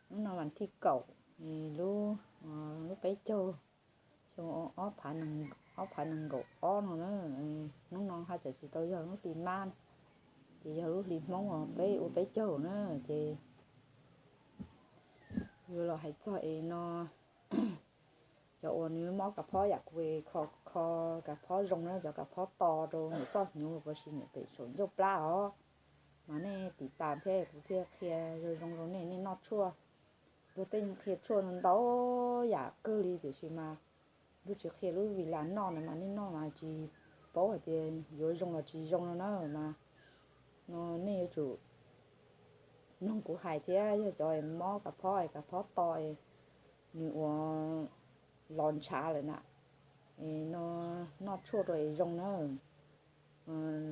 Hnub no vas thib kaum, lub, lub peb caug, xyoo ob phav nees nkaum ob no na. Hnub no haj tseem tsis tau yog lub hli mab, ces yog lub hli Hmoob uas peb ua peb caug na. Ces yuav los hais txog es no, cov uas nws mob kav phob yam kuv, kho kav phob zoo na, cov kav phob to rau niam txoj hnyuv puas tsis niam pem saum ncauj plab os, mas nej tiv tas thiab kuv thiaj qhia zoo zoo rau nej, nej noj tshuaj. Luag tej qhia tshuaj ntau yam kawg li tiam sis mas luag tsis qhia lub Vilas noj na, mas nej noj mas tsis paub hais tias yuav zoo los tsis zoo no na. Mas no nej yuav tsum mloog kuv hais thiab, yog cov mob kav phob, kav phob to, nws ua los ntshav lawm na, no noj tshuaj rau es zoo na.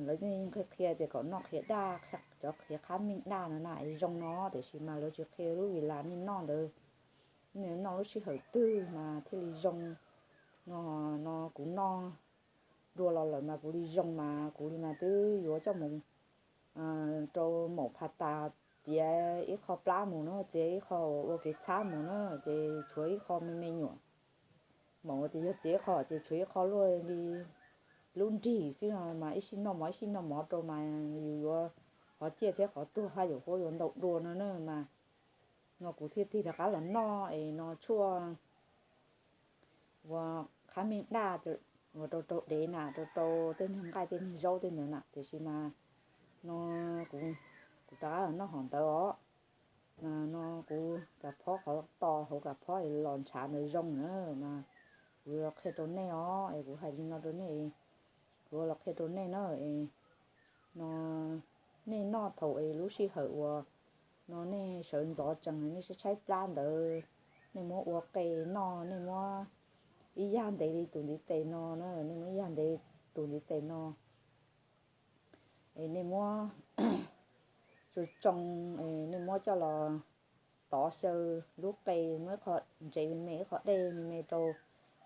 Lawv yeej qhia qhia tias kom noj qhiav daj, cov qhiav qhab meej daj no na es zoo no, tiam sis mas lawv tsis qhia lub Vilas nej noj ntawd, nej noj lub sij hawm twg mas thiaj li zoo. No, no kuv noj dua los lawm mas kuv li zoo mas kuv li mas twb yuav coj mus rau maum pha tas, txiav ib qho plab mus na, txiav ib qho ua kev txhab mus na, ces tshuav ib qho me me nyuam. Maum tias yog txiav ib qho ces tshuav ib qho luaj li lub nrig xwb no, mas ib sij noj mov ib sij noj mov rau mas yus yuav qhov ciaj thiab qhov tuag haj yam yuav ntau dua no na. Mas no kuv thiaj tig rov qab los noj es no tshuaj ua qhab meej daj, ua rau rau dev na, rau rau tej niag nqaij tej niag zaub tej ntawd na, tiam sis mas no kuv, kuv rov qab los noj hom ntawd os. Mas no kuv kav phob qhov to, hauv kav phob los ntshav ntawd zoo na, mas kuv los qhia rau nej os, es kuv hais li no rau nej, kuv los qhia rau nej na. Es no nej noj thaum es lub sij hawm uas no nej sawv ntxov tsees, nej tshaib tshaib plab ntawd, nej muab ua qe noj, nej muab ib yag ntev li tus ntiv tes no na, nej muab ib yag ntev tus ntiv tes no, es nej muab tsoo tsoo, es nej muab coj los tov xyaw lub qe, muab ib qho ntsev me me, ib qho dej me me rau,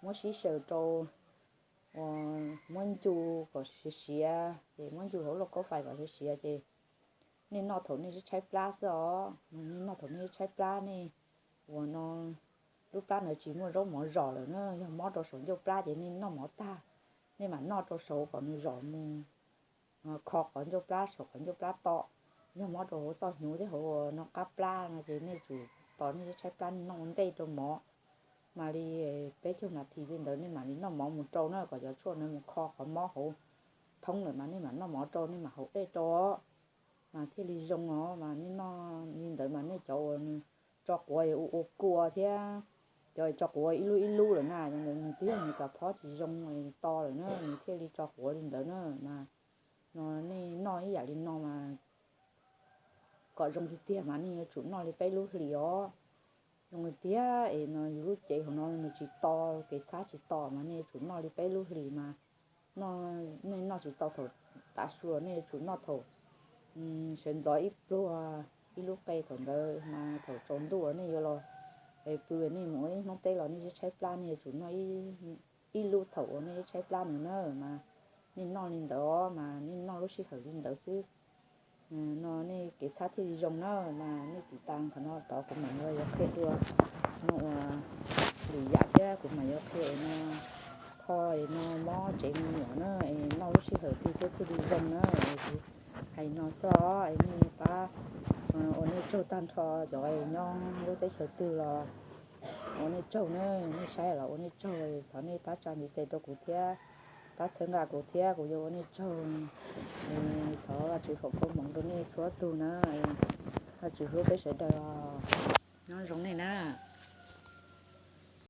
muab sib xyaw rau, muab ncu kom siav siav, ces muab ncu hauv lauj kaub fais kom siav siav, ces nej noj thaum nej tshaib tshaib plab xwb os. Nej noj thaum nej tshaib plab, nej uas no lub plab ntawd tsis muaj zaub mov zom lawm na, yog mob rau saum ncauj plab ces nej noj mov tag, nej mam noj rau saud kom nws zom mus, kho qhov ncauj plab saum qhov ncauj plab to. Yog mob rau hauv txoj hnyuv thiab hauv uas no qab plab no ces nej tsum tos nej tshaib plab nej noj ua ntej rau mov, mam li peb caug nas this li ntawd nej mam li noj mov mus rau na, kom cov tshuaj ntawd mus kho qhov mob hauv thoob lawm mas nej mam noj mov rau, nej mam haus dej rau, mas thiaj li zoo os. Mas nej noj li ntawd mas nej cov uas nws tso quav ua, ua kua thiab, cov tso quav ib lub ib lub lawm na, cov ntawd nws twb yog nws kav phob tsis zoo to lawm na, nws thiaj li tso quav li ntawd na. Mas no nej noj ib yam li no mas kom zoo tiag tiag mas nej yuav tsum noj li peb lub hlis os. Zoo li tiag es no yus lub cev hauv no nws tsis to, kev txhab tsis to mas nej yuav tsum noj li peb lub hlis mas. Nej noj tsis tau thaum tav su, nej yuav tsum noj thaum sawv ntxov ib pluag, ib lub qe thaum ntawd mas thaum tsaus ntuj nej yuav los pw, nej mus ua ib hnub teb los nej tshaib tshaib plab, nej yuav tsum noj ib lub thaum uas nej tshaib tshaib plab ntawd na. Mas nej noj li ntawd os, mas nej noj lub sij hawm li ntawd xwb, no nej kev txhab thiaj li zoo na. Mas nej tiv tas qhov no tod kuv mam li yuav qhia dua no uas lwm yam thiab, kuv mam yuav qhia no kho no mob tsev me nyuam na, es noj lub sij hawm twg thiaj thiaj li zoo na. Es kuv hais no xwb os, es nej pab ua nej tsaug tag nrho cov nyob lub teb chaws twg los ua nej tsaug na, nej saib los ua nej tsaug, thov nej pab tsa ntiv tes rau kuv thiab, pab txhawb nqa kuv thiab, kuv yuav ua nej tsaug. Thov Vajtswv foom koob hmoov rau nej txhua tus na, Vajtswv hlub peb sawv daws os. Nyob zoo nej na.